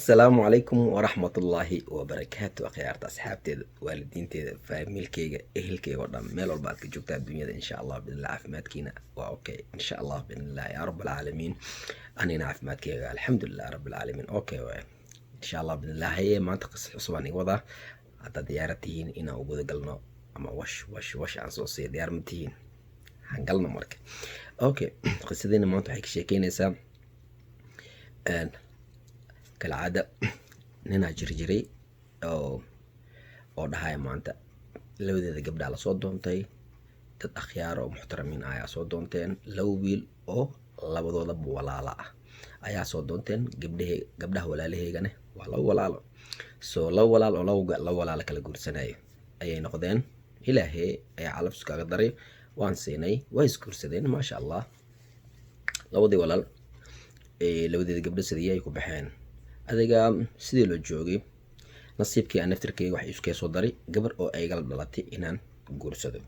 Asalaamu calaykum waraxmatullaahi wabarakaatu. Akhyaarta, asxaabteeda, waalidiinteeda, faamilkeyga, ehelkeyga oo dhan, meel walba aad ka joogtaa adduunyada, insha Allah biidnillah caafimaadkiina waa okay. Insha Allah biidnillah yaa rabbalcaalamiin, anigana caafimaadkeyga alxamdulilah rabbilcaalamiin okay waay, insha Allah biidnillah. Haye, maanta qisas cusub aan iga wadaa. Haddaad diyaara tihiin inaan u guda galno ama wash wash wash aan soo siiya, diyaar ma tihiin? Hangalno marka. Okay, qisadeena maanta waxay ka sheekeynaysaa kalcaada ninaa jiri jiray oo dhahaya maanta labadeeda gabdhaa lasoo doontay, dad akhyaar oo muxtaramiin ah ayaa soo doonteen, laba wiil oo labadoodaba walaala ah ayaa soo doonteen gabdhehe. Gabdhaha walaalaheygana waa laba walaalo, so laba walaal oo laba walaalo kala guursanayo ayay noqdeen. Ilaahey ayaa calaf iskaga daray, waan siinay, waa isguursadeen, maasha Allah. Labadii walaal labadeeda gabdho sidii ay ku baxeen. Adiga sidii loo joogay, nasiibkii aan naftirkeyga wax iskee soo daray gabar oo ayagala dhalatay inaan guursado.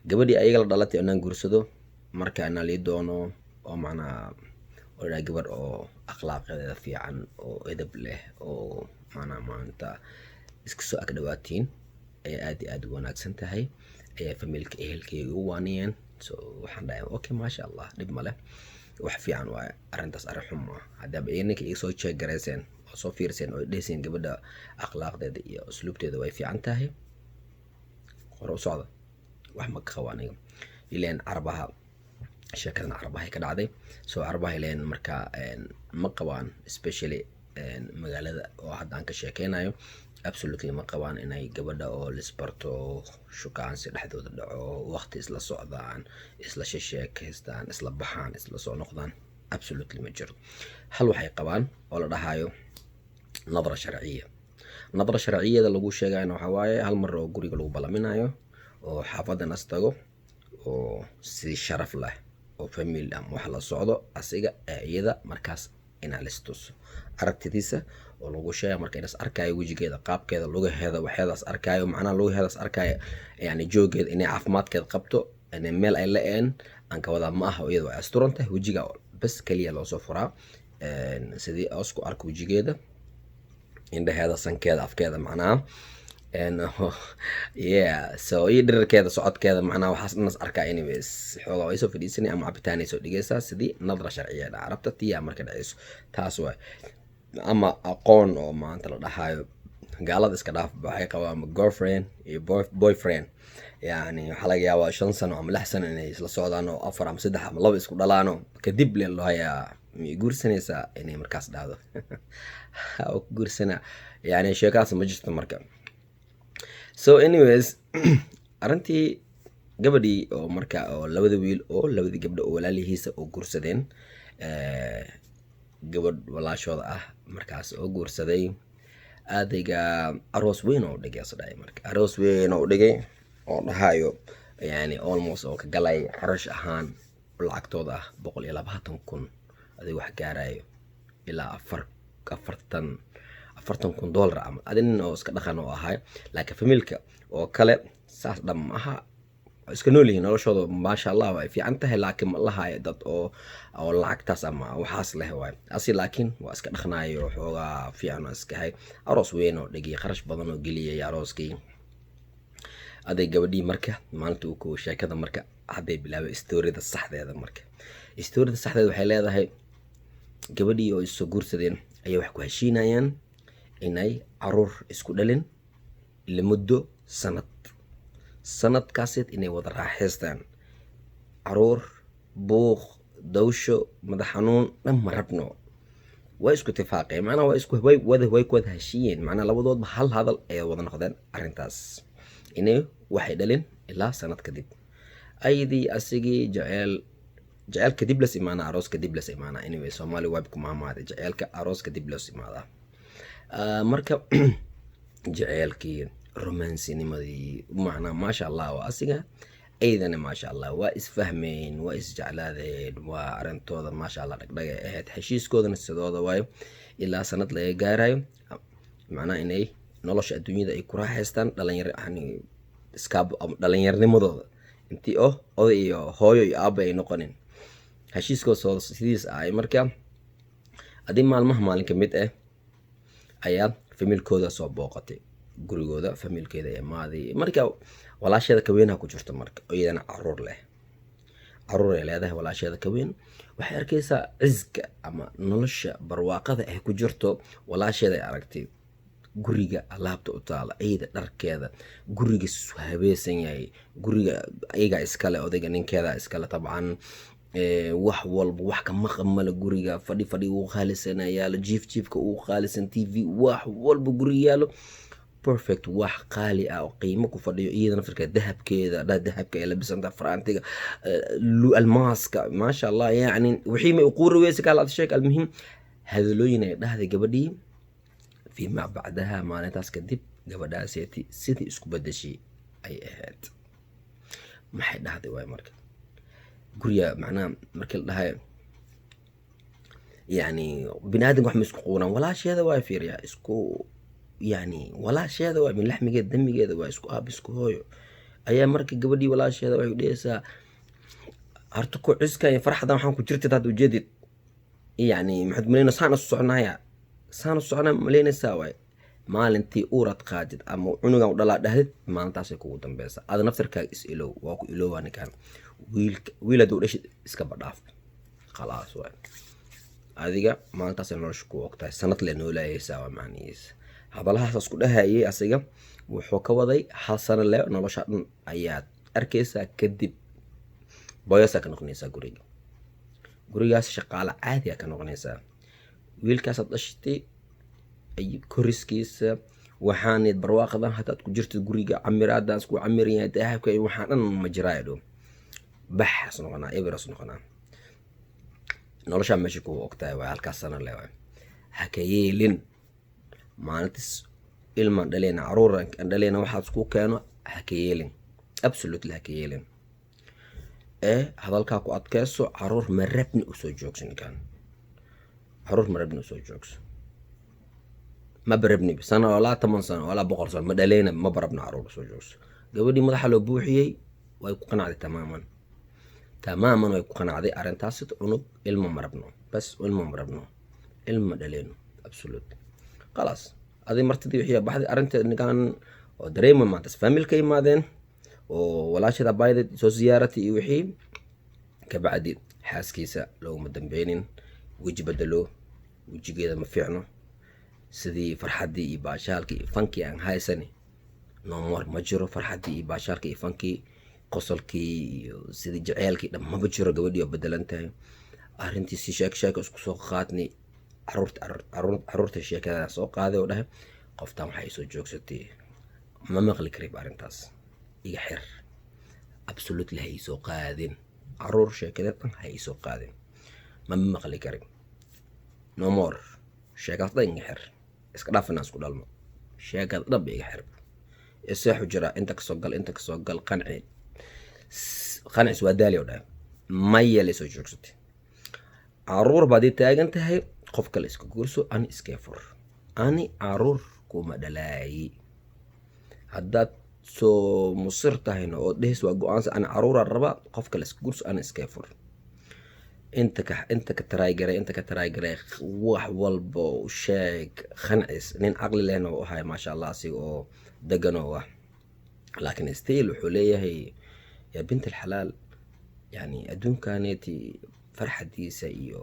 Gabadhii ayagala dhalatay inaan guursado marka anaa lii doono oo macnaa oo dhaa gabar oo akhlaaqeeda fiican oo edeb leh oo macnaa maanta iska soo agdhawaatiin ayaa aad iyo aad u wanaagsan tahay ayaa familka ehelkeyga ugu waaniyeen. So waxaan dhahay, okay, maasha Allah, dhib male, wax fiican waaye arrintaas, arrin xun maaha. Haddaaba ninka iga soo jeeg garayseen oo soo fiirseen oo dhehayseen gabadha akhlaaqdeeda iyo usluubteeda way fiican tahay, hore u socda, wax ma ka qabo aniga. Ileen carabaha, sheekadan carabahay ka dhacday. So carabaha ileen marka ma qabaan, especially magaalada oo hadda aan ka sheekeynayo, absolutely ma qabaan inay gabadha oo lisbarto, shukaansi dhexdooda dhaco, waqti isla socdaan, isla shesheekaystaan, isla baxaan, isla soo noqdaan. Absolutely ma jiro. Hal waxay qabaan oo la dhahayo nadra sharciya. Nadra sharciyada lagu sheegayana waxaa waaye hal mar oo guriga lagu balaminayo oo xaafadan as tago oo si sharaf leh oo family ama wax la socdo asiga ee iyada, markaas inaa listuso aragtidiisa oo lagu sheega, marka inas arkayo wejigeeda, qaabkeeda, lugaheeda, waxyaadaas arkaayo, macnaha lugaheedaas arkaayo, yani joogeeda inay caafimaadkeeda qabto, inay meel ay la-een aan ka wadaa ma aha. Iyada way asturan tahay, wejiga bas keliya loosoo furaa sidii osku arko wejigeeda, indhaheeda, sankeeda, afkeeda, macnaha yeah, so iyo dhirirkeeda, socodkeeda, macnaha waxaas dhanas arkaa. Anyways, xoogaa way soo fadhiisanay ama cabitaanay soo dhigaysaa sidii nadra sharciya dha carabta tiyaa marka dhacayso. Taas waay. Ama aqoon oo maanta la dhahayo gaalada iska dhaaf, waxay qabaan girlfriend iyo boyfriend, yani waxaa laga yaabaa 5 sano ama 6 sano inay isla socdaan oo afar ama saddex ama laba isku dhalaano, kadib le lahayaa, "Ma guursanaysaa?" Inay markaas dhahdo, "Oo ku guursanaa." Yani sheekaas ma jirto marka. So anyways, arrintii gabadhii oo marka oo labada wiil oo labadii gabdho oo walaalihiisa oo guursadeen gabadh walaashooda ah markaas oo guursaday, aadayga aroos weyn oo dhigay as dhahay. Marka aroos weyn oo dhigay oo dhahayo yani almost oo ka galay xarash ahaan lacagtooda ah 120,000, adiga wax gaarayo ilaa afar afartan 40,000 dollar ama adi nin oo iska dhaqan oo ahay. Laakiin familka oo kale saas dham ma aha, waa iska nool yihiin, noloshooda maasha Allah way fiican tahay, laakiin ma lahayo dad oo lacagtaas ama waxaas leh waay asi, laakiin waa iska dhaqnaayo, xoogaa fiican oo iska hay. Aroos weyn oo dhigay, kharash badan oo geliyay arooskii. Aday gabadhii marka maalinta uu kowo sheekada marka hadday bilaabay storyda saxdeeda. Marka storyda saxdeeda waxay leedahay gabadhii oo isoo guursadeen ayay wax ku heshiinayaan inay caruur isku dhalin ila muddo sanad, sanadkaasid inay wada raaxaystaan. Caruur, buuq, dawsho, madax xanuun dhan ma rabno, way isku tifaaqeen, macnaha waa isku way wada way ku wada heshiiyeen, macnaha labadoodba hal hadal ayay wada noqdeen arrintaas, inay waxay dhalin ilaa sanad kadib. Ayadii asigii jeceel jeceel kadib las imaanaa, aroos kadib las imaanaa. Anyway, Soomaali waa ku maamaada, jeceelka aroos kadib las imaadaa. Marka jeceelkii, romansinimadii, macnaa maasha Allah waa asiga, aydana maasha Allah, waa isfahmeen, waa isjeclaadeen, waa arrintooda maasha Allah dhagdhagay ahayd. Heshiiskoodana sidooda waayo ilaa sanad laga gaarayo, macnaha inay nolosha adduunyada ay ku raaxaystaan, dhalinyaro yani iskaab dhalinyarnimadooda intii oo oday iyo hooyo iyo aabba ay noqonin. Heshiiskooda sidiis ahay. Marka haddii maalmaha maalin ka mid ah Ayaa familkooda soo booqatay gurigooda, familkeeda imaaday. Marka walaasheeda kaweenaha ku jirto, marka iyadana caruur leh, caruur ay leedahay walaasheeda kaweyn. Waxay arkaysaa cizka ama nolosha barwaaqada ay ku jirto walaasheeda. Ay aragtay guriga alaabta u taala, ciida dharkeeda, guriga habeesan yahay, guriga ayagaa iskale, odayga ninkeeda iskale tabcan. Wax walba wax ka maqan male guriga. Fadhi fadhiga ugu qaalisan yaalo, jiif jiifka ugu qaalisan, TV, wax walba guriga yaalo, perfect, wax qaali ah oo qiimo ku fadhiyo. Iyada naftirka dahabkeeda, dahabka ay labisanta, faraantiga, almaaska, maasha Allah. Yacni wixii may uquuri weyse kaala sheeg. Almuhim, hadalooyin ay dhahday gabadhii. Fiima bacdaha, maalintaas kadib, gabadhaaseeti sidii isku bedeshay ay ahayd. Maxay dhahday waay? Marka guriga, macnaha markii la dhahay, yani bini aadamka wax ma isku quuraan. Walaasheeda waa fiiriyaa isku, yani walaasheeda waa min laxmigeeda damigeeda, waa isku aab, isku hooyo. Ayaa marka gabadhii walaasheeda waxay dhehaysaa, "Horta ku ciska iyo farxadan waxaan ku jirtid hadda ujeedid, yani maxaad malaynaysaa? Saan isu soconaya, saan isu soconaya malaynaysaa waay. Maalintii uurad qaadid ama cunugan u dhalaa dhahdid, maalintaasay kugu dambeysa. Ada naftarkaaga is ilow, waa ku ilowaa ninkan wiilka. Wiil hadduu dhashid, iska badhaaf, khalaas waay. Adiga maalintaasay nolosha ku ogtahay, sanad le noolaayeysaa," waa macnihiisa. Hadalahaas isku dhahayay asiga wuxuu ka waday hal sano le nolosha dhan ayaad arkaysaa, kadib boyaasaa ka noqonaysaa guriga, gurigaas shaqaale caadiyaa ka noqonaysaa. Wiilkaasaad dhashatay koriskiisa, waxaanid barwaaqadan hadaad ku jirtid, guriga camiraadaan isku camiran yahay, dahabka iyo waxaan dhan ma jiraayo dhow, baxaas noqonaa, eberas noqonaa. Noloshaa meesha kugu ogtahay waay, halkaas sano le waay. Ha ka yeelin maalintis ilmaan dhaleyna, caruur aan dhaleyna, waxaad isku keeno ha ka yeelin, absolutely ha ka yeelin. Ee hadalkaa ku adkeyso, caruur ma rabni, usoo joogso ninkan, caruur ma rabni, usoo joogso, maba rabni sano walaa 10 sano walaa 100 sano ma dhaleyna, maba rabno caruur, usoo joogso. Gabadhii madaxa loo buuxiyey, way ku qanacday tamaaman, tamaaman way ku qanacday arrintaas. Cunug ilmo ma rabno, bas, ilmo ma rabno, ilmo ma dhaleyno, absolute, khalaas. Adi martidii wixii baxday arrinta ninkan oo dareema maantas familka imaadeen oo walaasheed abaayada soo ziyaaratay iyo wixii kabacdi xaaskiisa looguma dambeynin. Weji bedelo, wejigeeda ma fiicno sidii farxaddii iyo baashaalkii iyo fankii aan haysani. No more, ma jiro farxaddii iyo baashaalkii iyo fankii, qosolkii iyo sidii jaceylkii dhan maba jiro. Gabadhii oo bedelan tahay arrintii si sheek sheeka isku soo qaadnay. Caruurta, caruurta sheekada soo qaaday oo dhahay, "Qoftan waxay soo joogsatay, ma maqli karib arrintaas, iga xir, absolutely ha iisoo qaadin caruur sheekadeed dhan, ha iisoo qaadin, ma maqli karin, no more sheekadaas dhan, iga xir, iska dhaaf inaan isku dhalno, sheekada dhan ba iga xir." Iseexu jira, inta kasoo gal, inta kasoo gal, qanci qancis waa daali oo dhahay, maya, lay soo joogsatay, "Caruur baad ii taagan tahay, qof kale iska guurso, ani iskee fur, ani caruur kuma dhalaayi. Haddaad soo musir tahayna oo dhehis waa go-aansa, ani caruuraa rabaa, qof kale iska guurso, ani iskee fur." Inta ka taraaygaray, inta ka taraaygaray, wax walba u sheeg, qancis. Nin caqli lehna u ahay, maasha Allah, asiga oo degan oo ah, laakiin still wuxuu leeyahay, "Yaa bint alxalaal, yani adduunkaneeti farxadiisa iyo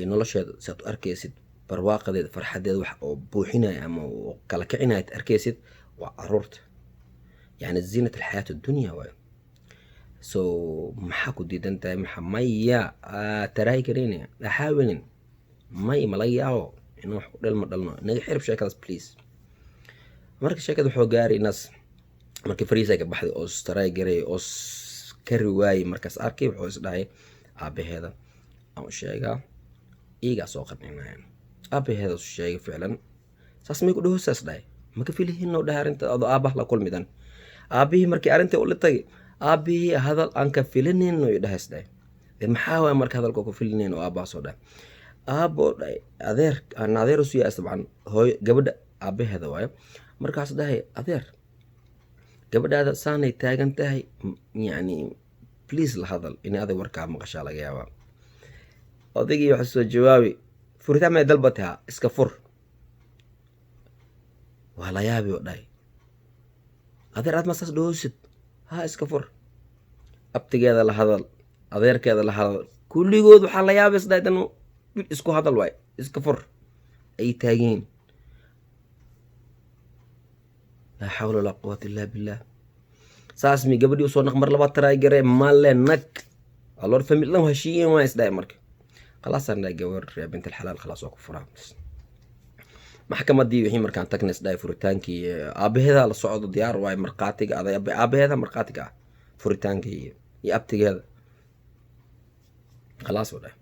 nolosheeda saad u arkaysid, barwaaqadeeda, farxadeeda, wax oo buuxinaya ama oo kala kicinaya ad arkaysid waa caruurta, yani ziinat alxayaat addunya waayo. So maxaa ku diidan tahay? Maxaa maya taraay kareyne axaawilin may ma laga yaabo inuu wax ku dhalma dhalno, naga xirib sheekadaas, please." Marka sheekada wuxuu gaaray inaas markii fariisa ka baxday oo taraay garay oo kari waayey. Markaas arkay, wuxuu is dhahay, "Aabaheeda aan u sheegaa, iigaa soo qancinayaan." Aabaheeda isu sheegay, ficlan saas may ku dhaho, saas dhahay, "Maka filihin," oo dhahay, "arrinta adoo aabah la kulmidan." Aabihii markii arrintii ula tagay, aabihii hadal aan ka filinin oo dhahay is dhahay. De maxaa waay marka hadalka ku filinayn oo aabbaha soo dhahay? Aabbo dhahay, adeer aan adeer usu yahay dabcan, hooyo gabadha aabaheeda waayo. Markaas dhahay, "Adeer, gabadhaada saanay taagan tahay, yacni please la hadal, inay adag warkaa maqashaa laga yaabaa." Odaygii waxa soo jawaabi, "Furitaan may dalbatay? Ha iska fur." Waa la yaabi oo dhahay, "Adeer, aad ma saas dhoosid? Ha iska fur." Abtigeeda la hadal, adeerkeeda la hadal, kulligood waxaa la yaabay isdhahay tan isku hadal waay, iska fur ay taagiin. Laa xawla walaa quwata illaa billah. Saas mi gabadhii usoo naq, mar labaad taraay garee male nag alor family dhan heshiiyeen waa isdhahay. Marka khalaasaan dhahay, gabar yaa bint alxalaal, khalaas waa ku furaa. Maxkamadii wixii markaan tagna, isdhahay furitaankii aabaheeda la socdo, diyaar waay, markhaatiga aday, aabaheeda markhaatiga ah furitaankii iyo abtigeeda. Khalaas oo dhahay,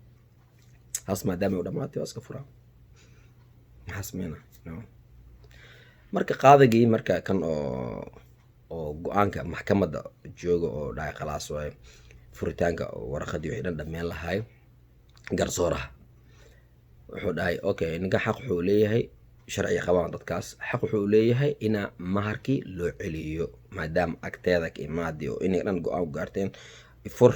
haas maadaama u dhamaatay waa iska furaa, maxaa sameyna no. Marka qaadigii, marka kan oo go-aanka maxkamadda jooga oo dhahay khalaas waay furitaanka, waraqadii wixii dhan dhameen lahaay, garsooraha wuxuu dhahay, "Okay, ninka xaq wuxuu leeyahay, sharciga qabaan dadkaas, xaq wuxuu leeyahay inaa maharkii loo celiyo, maadaama agteeda ka imaadi oo inay dhan go-aan ku gaarteen fur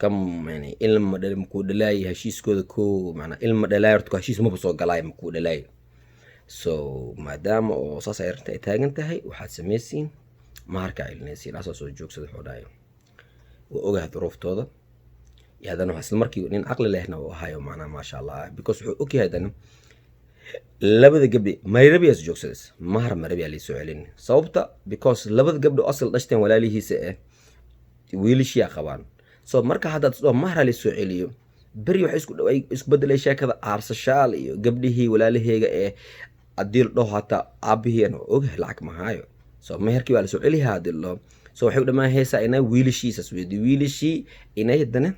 kam yani ilma dhal makuu dhalaayay heshiiskooda ko macnaa ilma dhalaay horta heshiis maba soo galaay makuu dhalaay. So maadaama oo saas ay arrinta ay taagan tahay, waxaad samaysiin maharka celinaysiin." Asaa soo joogsada, wuxuu dhahay, "Waa ogahay duruuftooda." Iyo haddana waxaa isla markii nin caqli lehna uu ahayo, macnaha maasha Allah, because wuxuu ogyahay haddana labada gabdhi mayrabiyaas joogsadas, mahar marabiyaa laysoo celin. Sababta, because labada gabdho asal dhashteen walaalihiisa wiilashiyaa qabaan. So marka haddaad isdhaho mahara laysoo celiyo, beri waxay isku ay isku bedelay sheekada aarsashaal iyo gabdhihii walaalaheyga ee haddii la dhaho hataa aabihiina waa ogahay lacag mahaayo, so meherkii waa lasoo celiyaa haddii la dhaho. So waxay u dhammaan haysaa inay wiilashiisas weydiyo, wiilashii inay haddana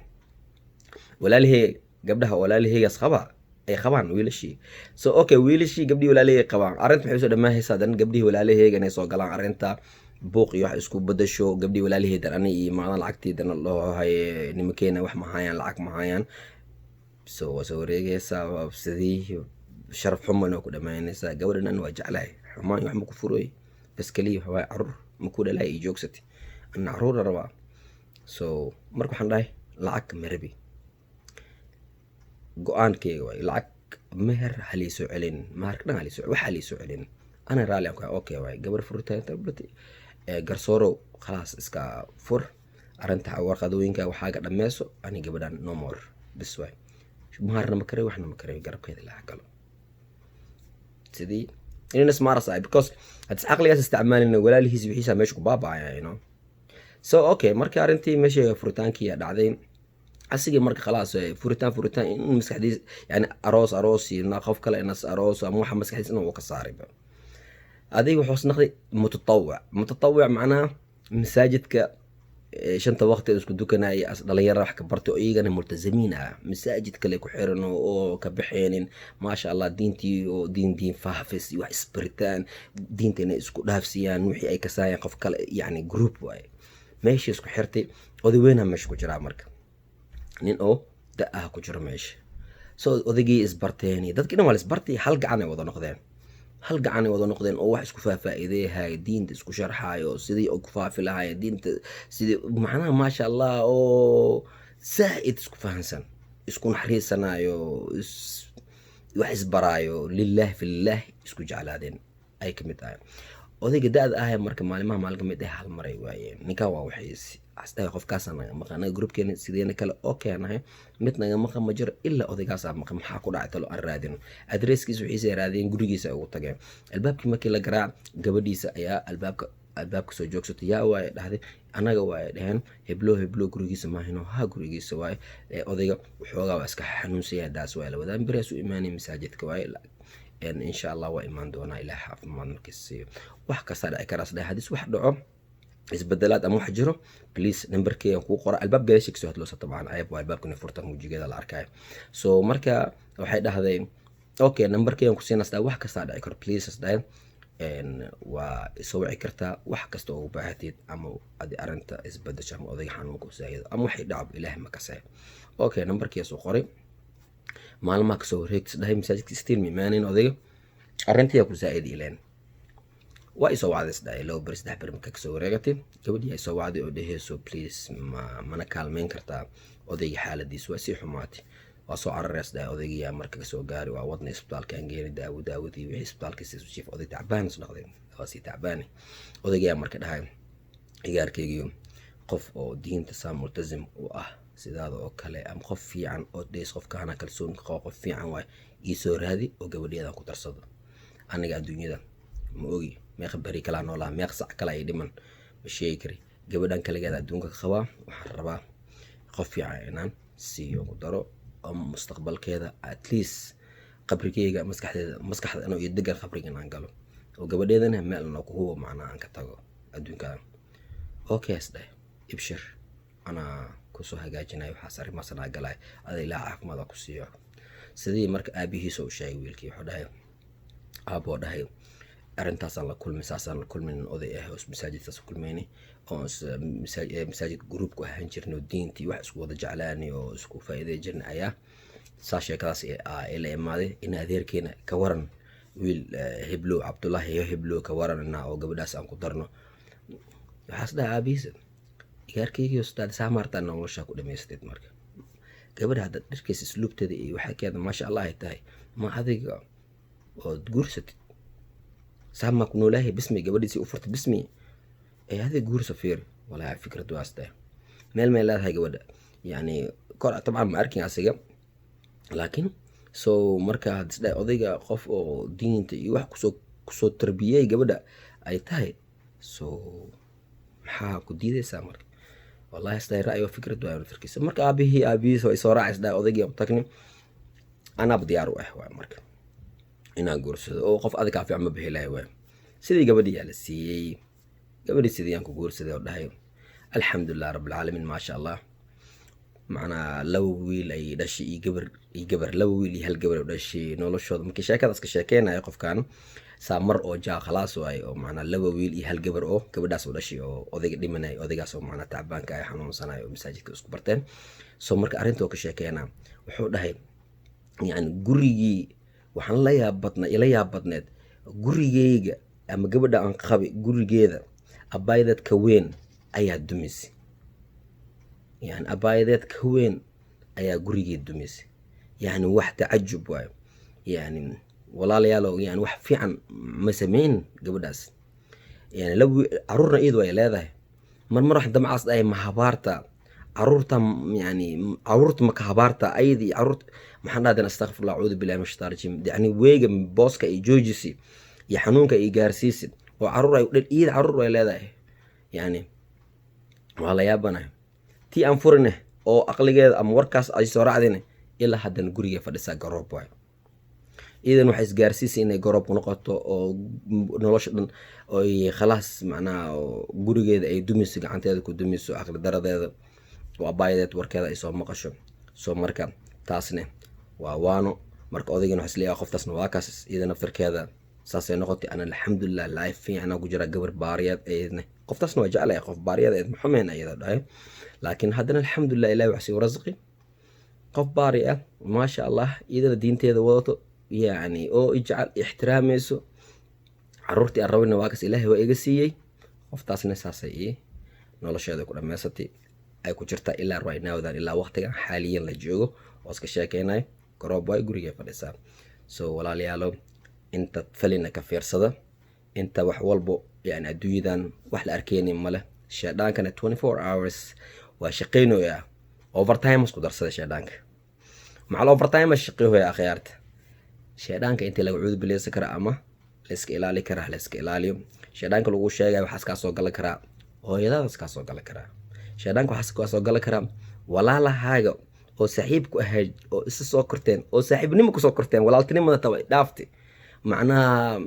walaalahey gabdhaha walaalaheygaas qaba ay qabaan wiilashii. So okay, wiilashii gabdhihii walaalahey qabaan, arrinta waxay usoo dhammaan haysaa haddana gabdhihii walaalaheyga inay soo galaan arrinta, buuq iyo wax isku bedasho, gabdhihii walaalahey dan ani iyo maana lacagtii dana la dhaho, haye, nimankeena wax mahayaan, lacag mahayaan. So waa soo wareegaysaa, waa sidii sharaf xumana waa ku dhamaanaysaa. Gabadhan an waa jeclahay, xumaan iyo wax ma ku furooy, bas keliya waxa waaye caruur ma ku dhalaay iyo joogsatay, ana caruura rabaa. So marka waxaan dhahay lacag ma rabi, go-aankeyga waay, lacag meher haliisoo celin, maharka dhan haliisoo, wax haliisoo celin, ana raalli aan ku ahay. Okay waay, gabar furitaan garsoorow, khalaas iska fur arrinta, warqadooyinka waxaaga dhameyso, ani gabadhan no more, bis waay, maharna ma karay, waxna ma karay, garabkeeda lacag galo sidii inina smaras ahay, because haddis caqligaas isticmaalina walaalihiis wixiisa meesha ku baaba'aya. So okay, marka arrintii meesha furitaankii dhacday, asigii marka khalaas furitaan in maskaxdiis yani aroos aroos iyo qof kale inas aroos ama waxa maskaxdiis inuu ka saarayba. Adiga wuxuu noqday mutatawwic. Mutatawwic macnaha masaajidka shanta waqti isku dukanaya, as dhalinyaro wax ka bartay oo iyagana multazamiin ah, masaajid kale ku xiran oo ka baxeenin, maasha Allah, diintii oo diin faafis iyo wax isbaritaan, diinta inay isku dhaafsiyaan wixii ay kasaayaan qof kale, yacni group waaye meesha isku xirtay. Oday weynaa meesha ku jiraa, marka nin oo da ah ku jiro meesha. So odaygii isbarteen iyo dadkii dhan waa la isbartay, hal gacan ay wada noqdeen, hal gacan ay wada noqdeen oo wax isku faahfaa'iideeyahay, diinta isku sharxaayo, sidii ay ku faafi lahaayeen diinta, sidii macnaha maasha Allah, oo zaa'id isku fahansan, isku naxariisanayo, is wax isbaraayo, lillahi fillah isku jeclaadeen ay ka mid tahay odayga da-da ah. Marka maalimaha maalin ka mid ah hal maray waayeen ninkan waa waxaysi asdahay, qofkaasa naga maqan, anaga groupkeena sideena kale oo keenahay mid naga maqan ma jiro ilaa odaygaasaa maqan. Maxaa ku dhacay talo? Aan raadino adresskiisa, wixiisa raadiyeen, gurigiisa ay ugu tageen. Albaabkii markii la garaac, gabadhiisa ayaa albaabka soo joogsatay. "Yaa waaye?" dhahday. "Anaga waaye," dheheen. "Heblo heblo gurigiisa maahino?" "Ha, gurigiisa waaye." Odayga waxoogaa waa iska xanuunsan yahay, daas waaye lawadaan beriyaas u imaanay masaajidka waaye, insha Allah waa imaan doonaa, Ilaah caafimaad markiis siiyo. Wax kastaa dhici karaas dhahay, haddii wax dhaco, isbedelaad ama wax jiro, please numberkeega kuu qora. Albaab gadaashiisa kasoo hadloosa, tabcan ceeb waa albaabkana furtan, wejigeeda la arkaayo. So marka waxay dhahday, "Okay, numberkeegan ku siinastaa, wax kastaa dhici karo, please," as dhahay, "waa isoo wici kartaa wax kasta oo u baahatid, ama adi arrinta isbedesho ama odayga xanuunka u saayido ama waxay dhacab, Ilaahay ma kasay." Okay, numberkiisu qoray. Maalmaha kasoo wareegtis dhahay, masaajidka still ma imaanin odayga, arrintiyaa ku saa'id ileen. Waa isoo wacday is dhahay 2 beri 3 beri marka kasoo wareegatay, gabadhii ay soo wacday oo dheheyso, "Please, ma mana kaalmeyn kartaa? Odayga xaaladiis waa sii xumaatay." Waa soo carareys dhahay odaygiyaa. Marka kasoo gaari, waa wadna isbitaalka aan geeni, daawo daawadii wixii isbitaalkiisa isu jiif. Oday tacbaan is noqday, waa sii tacbaani. Odaygiyaa marka dhahay, "Igaarkeygiyo, qof oo diinta saa multazim u ah sidaada oo kale, ama qof fiican oo dheys, qofkaana kalsooni qabo, qof fiican waay, iisoo raadi oo gabadheedan ku darsado. Aniga adduunyada ma ogi meeqa beri kalaa noolaa, meeq sac kale ay dhiman ma sheegi kari. Gabadhan kaligeeda adduunka ka qabaa. Waxaan rabaa qof fiican inaan siiyo, ku daro oo mustaqbalkeeda, at least qabrigeyga maskaxdeeda, maskaxda inuu iyo degan qabriga inaan galo oo gabadheedana meel inoo ku hubo, macnaa aan ka tago adduunka." "Okay," is dhahay, "ibshir, anaa kusoo hagaajinaya waxaas, arrimahaas anaa galay, ada Ilaah caafimaad ku siiyo." Sidii marka aabihiisa u sheegay wiilkii, wuxuu dhahay, aaboo dhahay, arrintaasaan la kulmay, saasaan la kulmin, oday ah oo masaajidkaas kulmayni oo masaajid groupku ahaan jirnay oo diintii wax isku wada jeclaanay oo isku faa'iiday jirnay ayaa saa sheekadaas ila imaaday. In adeerkeena ka waran, wiil heblow, Cabdullaahi iyo heblow, ka waranana oo gabadhaas aan ku darno? Waxaas dhahay aabihiisa, "Igaarkeygiio sidaad saa maartaa noloshaa ku dhamaysatid. Marka gabadha hadda dharkiisa, isluubteeda iyo waxay keeda, maasha Allah ay tahay, ma adiga ood guursatid? Saa maa ku noolaahay? Bismi gabadhiisii u furtay, bismi ee adiga guursa. Fiiri, walaahi fikrad waas tahay. Meel may leedahay gabadha, yacni kor tabcan ma arkin asiga, laakiin so marka hadisdhahay odayga qof oo diinta iyo wax kusoo tarbiyey gabadha ay tahay, so maxaa ku diidaysaa marka?" Wallahi isdhahay, ra'yi waa fikrad waa fikirkiisa. Marka aabihii, aabihiis waa isoo raacay, isdhahay odaygii u tagni, anaaba diyaar u ah waay marka inaan guursado oo qof adiga kaa fiican ma bixi lahay waay. Sidii gabadhii yaa la siiyey, gabadhii sidii aan ku guursaday oo dhahay, alxamdulilah rabbilcaalamiin, maasha Allah. Macnaa laba wiil ay dhashay iyo gabar iyo gabar, laba wiil iyo hal gabar ay dhashay. Noloshooda markii sheekadaas ka sheekeynayo qofkan saa mar oo jaa khalaas waay, oo macnaa laba wiil iyo hal gabar oo gabadhaas u dhashay oo odayga dhimanay, odaygaas oo macnaa tacbaanka ay xanuunsanayo oo masaajidka isku barteen. So marka arrinta oo ka sheekeynaa, wuxuu dhahay, yacni gurigii waxaan la yaab badna, ila yaab badneed gurigeyga ama gabadha aan qabay gurigeeda abaayadeed ka weyn ayaa dumisay, yani abaayadeed ka weyn ayaa gurigii dumisay. Yani wax tacajub waayo. Yani walaalayaalo, yani wax fiican ma sameyn gabadhaas. Yani laba caruurna iyadu ay leedahay. Mar mar wax damcaas dhahay, ma habaarta caruurta? Yani caruurta maka habaarta ayadii caruurta? Maxaan dhahdeen? Astaqfirullah, acuudu billahi min shaitaan rajiim. Yani weega booska ay joojisi iyo xanuunka ay gaarsiisi oo caruur ay iyada caruur ay leedahay. Yani waa la yaabanahay. Tii aan furine oo aqligeeda ama warkaas ay soo raacdine, ilaa haddana guriga fadhisaa, garoob waayo. Iidan waxay isgaarsiisay inay garoob ku noqoto oo nolosha dhan oy khalaas, macnaha gurigeeda ay dumiso, gacanteeda ku dumiso, aqli daradeeda oo abaayadeed warkeeda ay soo maqasho. So marka taasne waa waano. Marka odaygana waxaa isleeyahay qoftaasna waa kaas, iyada naftarkeeda saasay noqotay. Ana alxamdulilah life fiican ku jira, gabar baariyaad eedne qoftaasna waa jeclaya, qof baariyad eed maxumeen iyada dhahay, laakiin haddana alxamdulilah Ilahi wax sii rasqi qof baari ah, maasha Allah, iyadana diinteeda wadato, yacni oo ijecel, ixtiraamayso. Caruurtii aan rabina waa kaas, Ilaahay waa iga siiyey. Qoftaasna saasay ii nolosheeda ku dhammaysatay, ay ku jirtaa ilaa right nowdan, ilaa waqtigan xaaliyan la joogo oo iska sheekeynayo, garoob waay, gurigay fadhisaa. So walaalayaalo, inta falina ka fiirsada, inta wax walbo, yani adduunyadan wax la arkeynin male. Shaydaankana 24 hours waa shaqeynoyaa, overtime isku darsada shaydhaanka, macal overtime shaqeyhoya. Akhyaarta, shaydhaanka intii laga cuudubileysan kara ama layska ilaali karaa, layska ilaaliyo. Shaydhaanka lagu sheegaya waxaas kaa soo galan karaa, hooyadadas kaa soo galan karaa. Shaydhaanka waxaas kaa soo galan karaa walaalahaaga oo saaxiibku ahayd oo isa soo korteen oo saaxiibnimo kusoo korteen, walaaltinimada taba dhaaftay, macnaha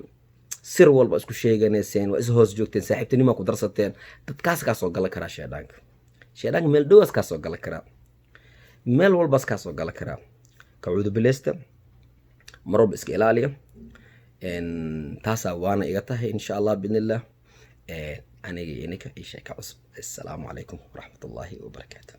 sir walba isku sheeganayseen, waa is hoos joogteen, saaxiibtinima ku darsateen. Dadkaas kaa soo galan karaa shaydhaanka. Shaydhaanka meel dhowaas kaa soo galan karaa, meel walbaas kaa soo galan karaa. Ka cuudubileysta, mar walba iska ilaaliya. Taasaa waana iga tahay, insha Allah biidnillah. Aniga iyo ninka iyo sheeka cusub. Assalaamu calaykum waraxmatullaahi wabarakaatu.